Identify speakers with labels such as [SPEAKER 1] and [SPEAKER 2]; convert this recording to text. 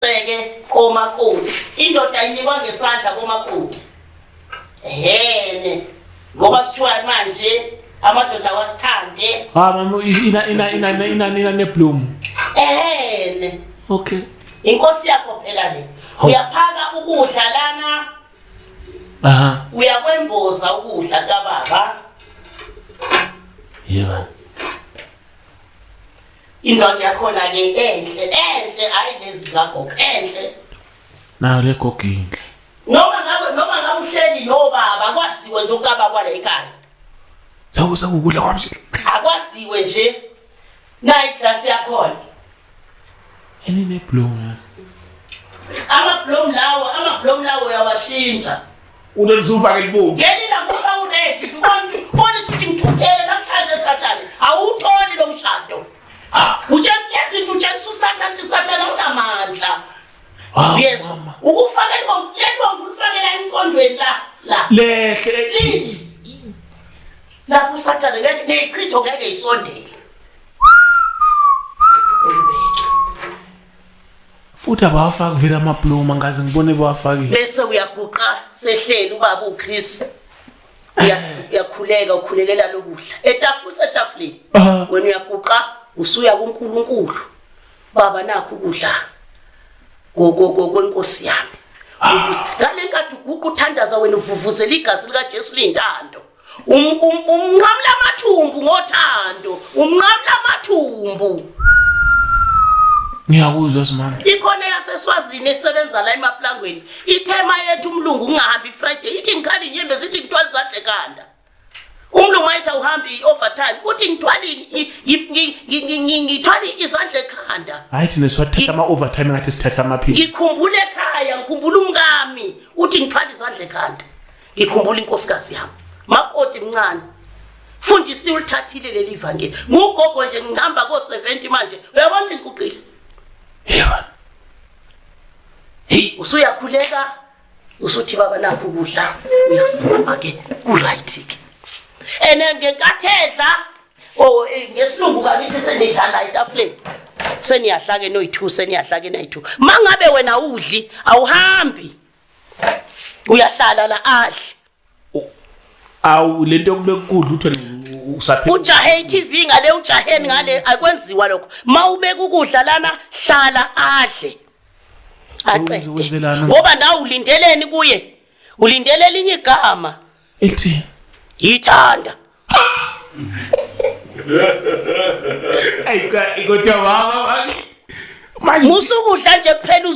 [SPEAKER 1] Ke komakoti indoda ayinikwa ngesandla komakoti ehene ngoba kuthiwa manje amadoda awasithande.
[SPEAKER 2] Ha mama, ina ina ina ina ina nebloom.
[SPEAKER 1] Ehene.
[SPEAKER 2] Okay.
[SPEAKER 1] Inkosi yakho phela le. Uyaphaka ukudla lana.
[SPEAKER 2] Aha.
[SPEAKER 1] Uyakwemboza ukudla kababa.
[SPEAKER 2] Yebo.
[SPEAKER 1] Indwangu yakhona ke enhle, enhle hayi lezi zikagogo, enhle.
[SPEAKER 2] Nayo le gogo inhle.
[SPEAKER 1] Noma ngabe uhleli nobaba kwaziwe nje ukaba kwala ekhaya.
[SPEAKER 2] Sawu sewukudla kwami.
[SPEAKER 1] Akwaziwe nje. Nayi glass yakhona.
[SPEAKER 2] Enine bloom yazi.
[SPEAKER 1] Ama-bloom lawo uyawashintsha.
[SPEAKER 2] Unelisufake libomvu.
[SPEAKER 1] Ngelila kufa u-ready, ubona ukuthi ngithuthele namhlanje Sathane. Awutholi lo mshado. Utshela izinto, utshengisa uSathane ukuthi Sathane awunamandla.
[SPEAKER 2] Ah,
[SPEAKER 1] Yes.
[SPEAKER 2] mama.
[SPEAKER 1] Ukufaka libomvu, lelibomvu ulifakela emqondweni la la.
[SPEAKER 2] Lehle.
[SPEAKER 1] Lithi. Lapho uSathane ngeke neyichitho ngeke isondele. Ulibeke.
[SPEAKER 2] Futhi abawafaki vele amabloom, angaze ngibone bawafakile.
[SPEAKER 1] Bese uyaguqa sehleli ubaba uChris. Uyakhuleka, ukhulekela lokudla. Etafuleni, usetafuleni. Wena uyaguqa usuya kuNkulunkulu. Baba, nakho ukudla kwenkosi yami. Ukuze ngale nkathi uguqa uthandaza wena uvuvuzela igazi likaJesu liyintando. Umnqamla amathumbu ngothando, umnqamla amathumbu.
[SPEAKER 2] Ngiyakuzwa, simama.
[SPEAKER 1] Ikhona yaseswazini esebenza la emaplangweni. Ithema yethu umlungu ungahambi Friday, ithi ngikhala inyembezi, ithi ngithwala izandla ekhanda. Umlungu ayithi awuhambi i-overtime, uthi ngithwala izandla ekhanda.
[SPEAKER 2] Hayi, thina siwathatha ama-overtime ngathi sithatha amaphilisi.
[SPEAKER 1] Ngikhumbula ekhaya, ngikhumbula umkami, uthi ngithwala izandla ekhanda, ngikhumbula inkosikazi yami. Makoti mncane, fundisi ulithathile leli vangeli. Ngugogo nje, ngihamba ko-70 manje, uyabona ukuthi ngiguqile.
[SPEAKER 2] Yebo.
[SPEAKER 1] Hey, usuyakhuleka, usuthi baba nakho ukudla, uyasukuma ke, ku-right ke. Ene ngenkathi edla, oh, ngesilungu kangithi senidla la etafuleni, seniyadla ke noyi-two, seniyadla ke nayi-two. Mangabe wena udli, awuhambi, uyahlala la adle.
[SPEAKER 2] Awu, lento yokubeka ukudla uthole usaphila.
[SPEAKER 1] Ujahe i-TV ngale, ujaheni ngale, akwenziwa lokho. Ma ubeka ukudla lana, hlala adle aqede.
[SPEAKER 2] Wenzelani?
[SPEAKER 1] Ngoba nawe ulindeleni kuye? Ulindele elinye igama.
[SPEAKER 2] Elithi?
[SPEAKER 1] Yithanda.
[SPEAKER 2] Ayi cha, kodwa mama manje
[SPEAKER 1] Musukudla nje kuphela.